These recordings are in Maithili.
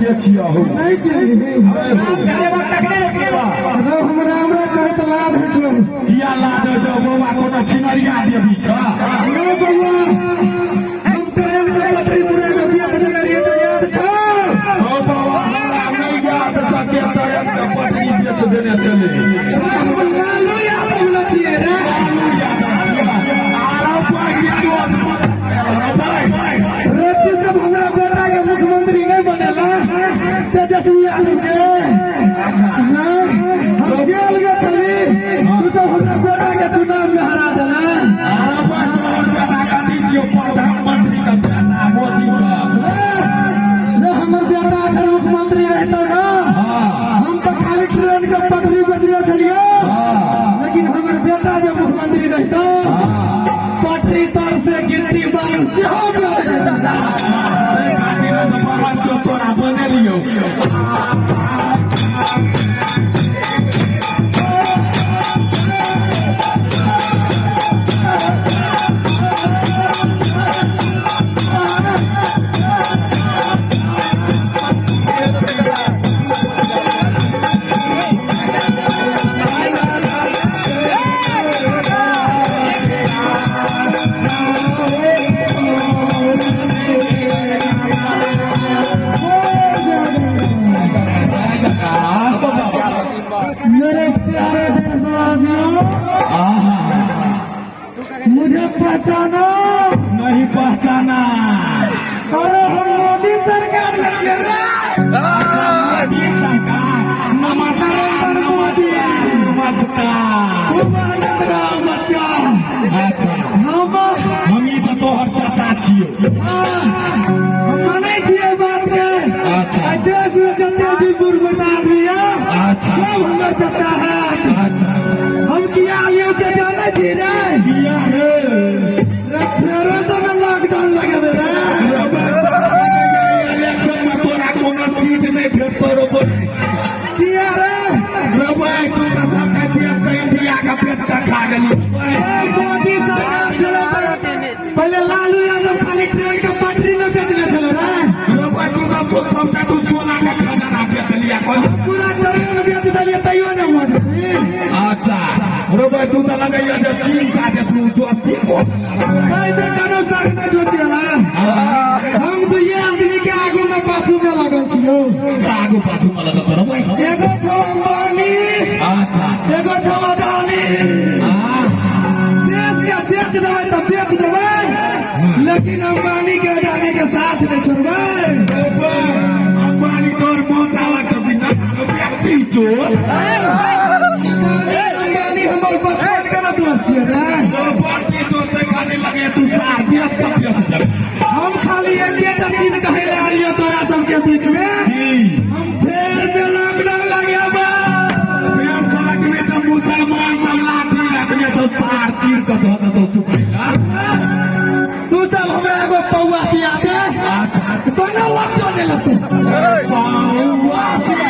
के छियो हो? नहीं चिन्हली। अरे हमरा हमरा कहैत लाज होइ छौ। किया लाज होइ छौ बौआ? कोनो छिनरिया देवी छ? नहीं बौआ, हम ट्रेन के पटरी पूरा के बेच देने रहियै तऽ याद छौ? ओ बौआ, हमरा नहि याद छ के ट्रेन के पटरी बेच देने छलै। अरे हम लालू यादव न छियै रे। लालू यादव छियै? आरो पाई चोट आरो पाई। रे तू सब हमरा बेटा के मुख्यमंत्री नहीं बनेला तेजस्वी यादव के। हाँ, हम जेल में छली, तू सब हमरा बेटा के चुनाव में हरा देला। आरो पाई, तोहर बेटा कथी छियौ? प्रधानमंत्री के बेटा, मोदी के। रे, रे हमर बेटा अखन मुख्यमंत्री रहतो ना, हम तो खाली ट्रेन के पटरी बेचने छलियो, लेकिन हमर बेटा जे मुख्यमंत्री रहतो पटरी तर से गिट्टी बालू सेहो बेच देता। ताहि खातिर तऽ बहन चो तोरा बनेलियौ। मेरे प्यारे देशवासियों, मुझे पहचानो? नहीं पहचाना। अरे हम मोदी सरकार के छियै रे। मोदी सरकार, नमस्कार नमस्कार नमस्कार। खूब आनंद रहो बच्चा। अच्छा। हम हम ई तऽ तोहर चाचा छियौ। हम मानै छियै बात के। अच्छा। आइ देश में जते भी बूढ़ बुढ़ आदमी है, अच्छा। सब हमर चाचा है। अच्छा। हम किया आलियो से जानै छी रे? किया रे? रे फेरो से ने लॉकडाउन लगेबै रे। इलेक्शन में तोरा कोनो सीट नहीं भेटतो रो। किया रे? रे भाई, तू तऽ सबके देश के इंडिया के बेच के खा गेली। ए, मोदी सरकार छलै तऽ पहिले लालू यादव खाली ट्रेन के पटरी न बेचने छलै रे। रे भाई, तू तऽ सबके तू सोना के खजाना बेच देलिया कहली। पूरा ट्रेन बेच देलियै तैयो ने मरली। अच्छा रे भाई, तू तऽ लगैया जे चीन साथे तू दोस्ती कऽ देला। ताहि मे कोनो शक नहि सोचेला। हम दुइये आदमी के आगू में पाछू में लगल छियौ। ओकरा आगू पाछू में लगल छौ रे भाई? एगो छौ अंबानी, अच्छा। एगो छौ अडानी। देश के बेच देबै तऽ बेच देबै, लेकिन अंबानी के अडानी के साथ नहि छोड़बै। अंबानी तोर मौसा लगतो कि ना व्यक्ति चोर? अडानी अंबानी हमर बचपन के न दोस्त छियै रे। बट्टी चोर ते खाली लगे तू सार देश के बेच देबै। हम खाली एकेटा चीज कहै लए आलियो तोरा सबके बीच में, हम फेर से लॉकडाउन लगेबै। फेर सड़क में तऽ मुसलमान सब लाठी रखने छौ, सार चीर के धऽ देतौ सुखैला। तू सब हमरा एगो पौआ पिया दे। अच्छा। कोनो लॉकडाउन नहि लगतै। पौआ पिया।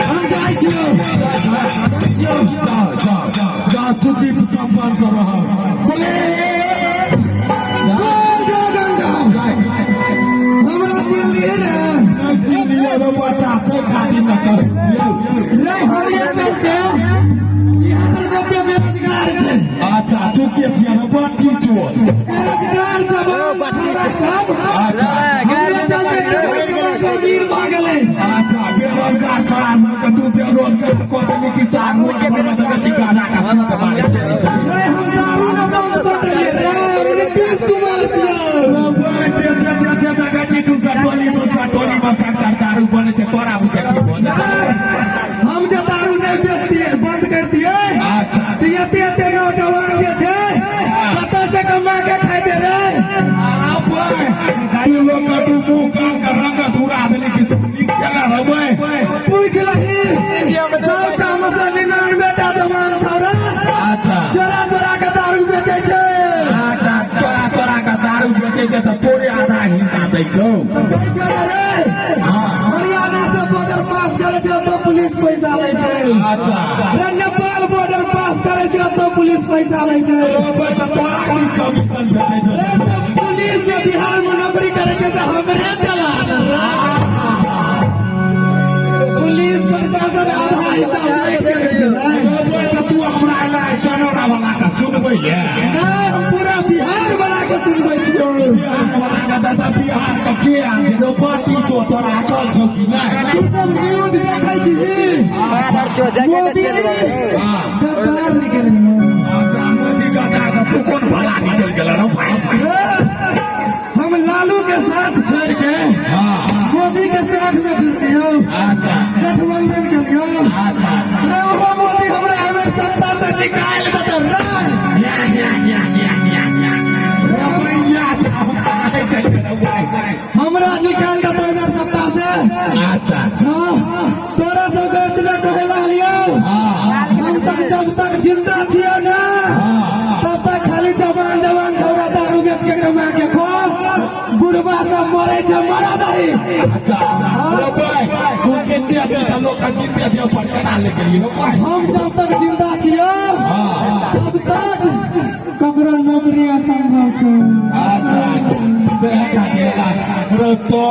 हम जाइ छियौ, जाइ छियौ। जा जा जा, सुखी संपन्न से रह बोले। बोल जय गंगा। हमरा चिन्हलियै रे? नहि चिन्हलियै रे बच्चा, तै खातिर न कहै छियौ। रे हरिये चलते ई हमर बेटे बेरोजगार छै। अच्छा, तू के छियै रे बच्ची चोर? बेरोजगार जवान छोरा सब अच्छा। हमरे चलते करोड़ करोड़ के अमीर भऽ गेलै। अच्छा, बेरोजगार छोरा सबके तू बेरोजगार कऽ देली कि सार रोड पर में देखै छी गाना के सूट मारै छै। रे हम दारू न बंद कऽ देलियै रे, हम नीतीश कुमार छियौ। देशे देशे देखै छी तू सब टोली में टोली में सरकार दारू बनै छै, तोरा बुते की भऽ जेतै? हम जे दारू नहि बेचतियै, बंद करतियै, अच्छा। तऽ एते एते नौजवान जे छै कतऽ से कमा के खाइते रे? तू लोग के तू मुंह कान के रंगत उड़ा देली कि तू नीक केना रहबै? पूछ लही, सबटा में से 99 टा जवान छौ रे। अच्छा। चोरा दै छौ। तऽ कहै छै रे, हाँ। हरियाणा से बॉर्डर पास करै छै तो पुलिस पैसा लै छै। अच्छा। रे, नेपाल बॉर्डर पास करै छै तो पुलिस पैसा लै छै। रो भाई, तऽ तोरा की कमीशन भेटै छौ? रे, तऽ पुलिस जे बिहार में नौकरी करै छै से हमरे दलाल। पुलिस प्रशासन आधा हिस्सा बाँटि के लै छै रे। रो भाई, तऽ तू हमरा एला चनौरा वाला के सुनबै ले? नहि, हम पूरा बिहार बना के सुनबै छियौ। बिहार वाला के तऽ बिहार के के आयल छै? रो पार्टी छौ, तोरा अकल छौ कि नहि? तू सब न्यूज देखै छिही? अच्छा। मोदी हाँ। गद्दार निकलि गेलो। अच्छा, मोदी गद्दार, तऽ तू कोन भला निकलि गेल रो भाई? रे, हम लालू के साथ छोड़ के हाँ। मोदी के साथ में जुड़लियौ। अच्छा। गठबंधन केलियौ। अच्छा। रे, ओहो मोदी हमरा एहिबेर सत्ता से निकालि देतौ रे। या या या या या या रे भैया, हम चाहै छलियै रे भाई। हमरा निकालि देतौ एहिबेर सत्ता से। अच्छा। हाँ, तोरा सबके इतना कहे लागलियौ। हाँ। हम तक जब तक जिंदा छियौ ना, हाँ। तब तक खाली जवान जवान छौड़ा दारू बेच के कमा के खो, बुढ़बा सब मरे छै, मरा दही। अच्छा रो भाई, तू जिंदे छै तऽ लोक के जिंदे देह पर केना ले गेलियै रो भाई? हम जब तक जिंदा छियौ, हाँ। तब तक ककरो नौकरी असंभव छै। अच्छा अच्छा, बेटा गेला रो तो।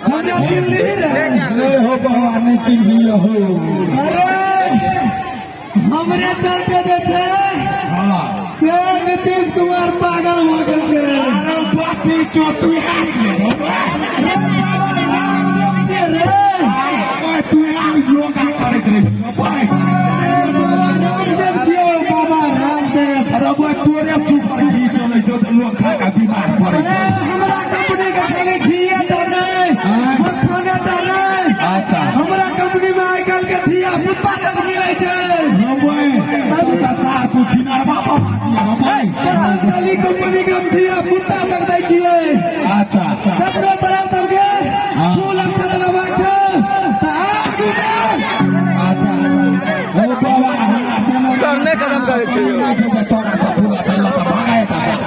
हमरा चिल्ली रे। नहीं हो बाबा, नहीं चिन्हियो हो। अरे, हमरे चलते जे छै हाँ। से नीतीश कुमार पागल भऽ गेल छै। अरे बाती चो, तू है छै रो भाई? रे, बाबा रामदेव छै रे। ओए, तू योगा करैत रही रो भाई? अरे, बाबा रामदेव छियौ, बाबा रामदेव। अरे भाई, तोरे सुपर घी चलै छौ तऽ लोक खा के बीमार पड़ै अरे, छै। हमरा कंपनी के खाली घीए टा नहि, हाँ। मखाने टा नहि, अच्छा। हमरा कंपनी में आइ काल्हि के धिया पुता तक मिलै छै। रो भाई, तू तऽ सार, तू छिनरवा बाबा छियै रो भाई। पतंजलि कंपनी के हम धिया पुता तक दै छियै। अच्छा। ककरो तोरा सबके हाँ। फूल अक्षत लेबाक छै तऽ आगू मे। अच्छा ओ बाबा, हमरा चलो। सब नहि खतम करै छै यौ। तोरा सब फूल चल तऽ भागाय तऽ सब।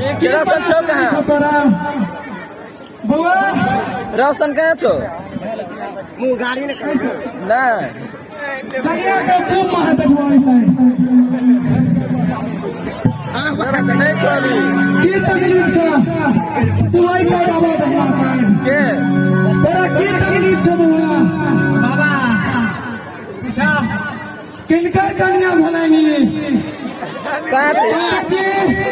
ठीक छै। रोशन छौ कहाँ? तोरा बौआ। रोशन कहाँ छौ? कैसे? नहि। कनिया के मुंह में है, बैठवा एहि साइड। नहि छौ अभी। की तकलीफ छौ? तू एहि साइड आबऽ, दहिना साइड। के? तोरा की तकलीफ छौ बौआ? बाबा, पीछा। किनकर कन्या भेलनि? कहाँ छै? काकी,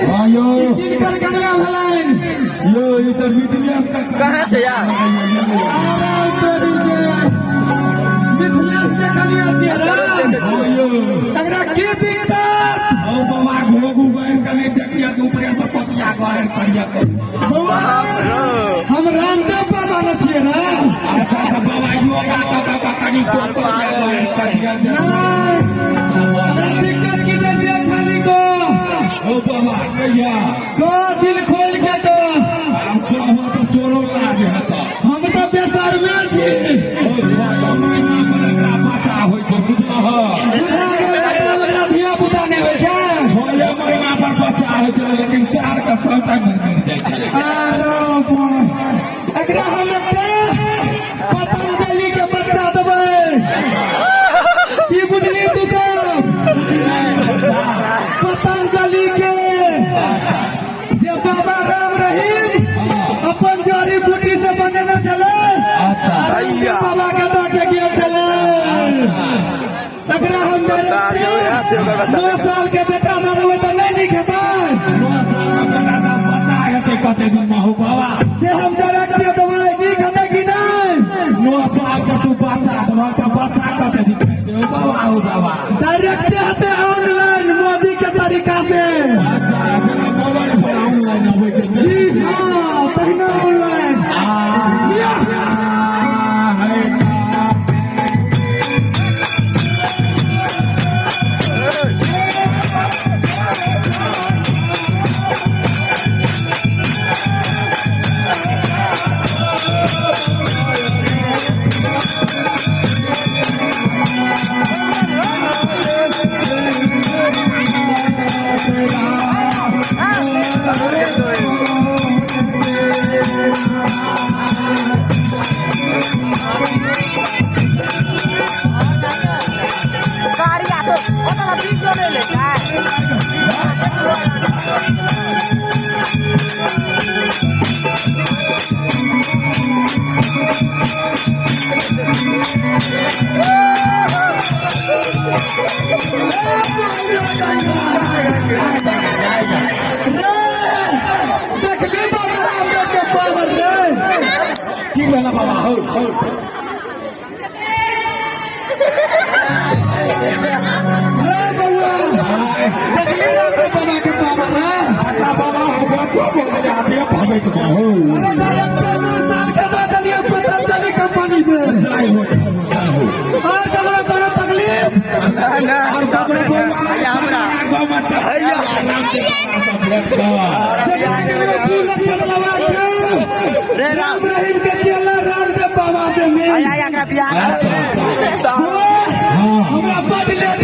हाँ यो। किनकर कन्या भेलनि? यो, ई तऽ मिथिलेश का। कहाँ छै यार? अरे तोरी के, मिथिलेश के कन्या छियै रे? हाँ यो। तकरा की दिक्कत? ओ बाबा, घोघू बहन के नहीं देखिए कि ऊपरे से पतिया गहर करिए। बौआ, हम रामदेव बाबा न छियै ने? अच्छा, तऽ बाबा योगा कऽ कऽ कनि पतिया गहर करिए। नहि, तकरा दिक्कत की छै से खाली को। ओ बाबा, कहिया? को, दिल खोल के को। हम कहबो तऽ तोरो लाज हेतऽ। हम तऽ बेसरमे छी। ओ 6 महीना पर एकरा छलै। अच्छा। रामदेव बाबा के दऽ के गेल छलै, तकरा हम साल के वएह छै, ओकर बच्चा। 9 साल के बेटा दऽ देबै तऽ नहि नीक हेतै? 9 साल में बेटा तऽ बच्चा हेतै कते दिन में हो बाबा? से हम डायरेक्ट देबै, नीक हेतै कि नहि? 9 साल के तू बच्चा देबह तऽ बच्चा कते दिन हेतै हो बाबा, हो बाबा? डायरेक्ट हेतै ऑनलाइन, मोदी के तरीका से। अच्छा, जेना मोबाइल पर ऑनलाइन अबै छै। जी हाँ, तहिना ऑनलाइन। रे देखली बाबा रामदेव के पावर रे? की भेला बाबा हो? रे बउआ, देखली रामदेव बाबा के पावर रे? अच्छा बाबा हो, बच्चो बोल जाते हैं भगत में हो। अरे डायरेक्टर 9 साल के दऽ देलियै पतंजलि कंपनी से। जय हो, जय हो, जय हो। और ककरो कोनो तकलीफ? और सब हमरा गाँव में तऽ रामदेव बाबा सब भेट कऽ। जकरा ककरो की लक्षण लेबाक छै, राम रहीम के चेला रामदेव बाबा से मिल। अच्छा। बउआ, हमरा बड लेट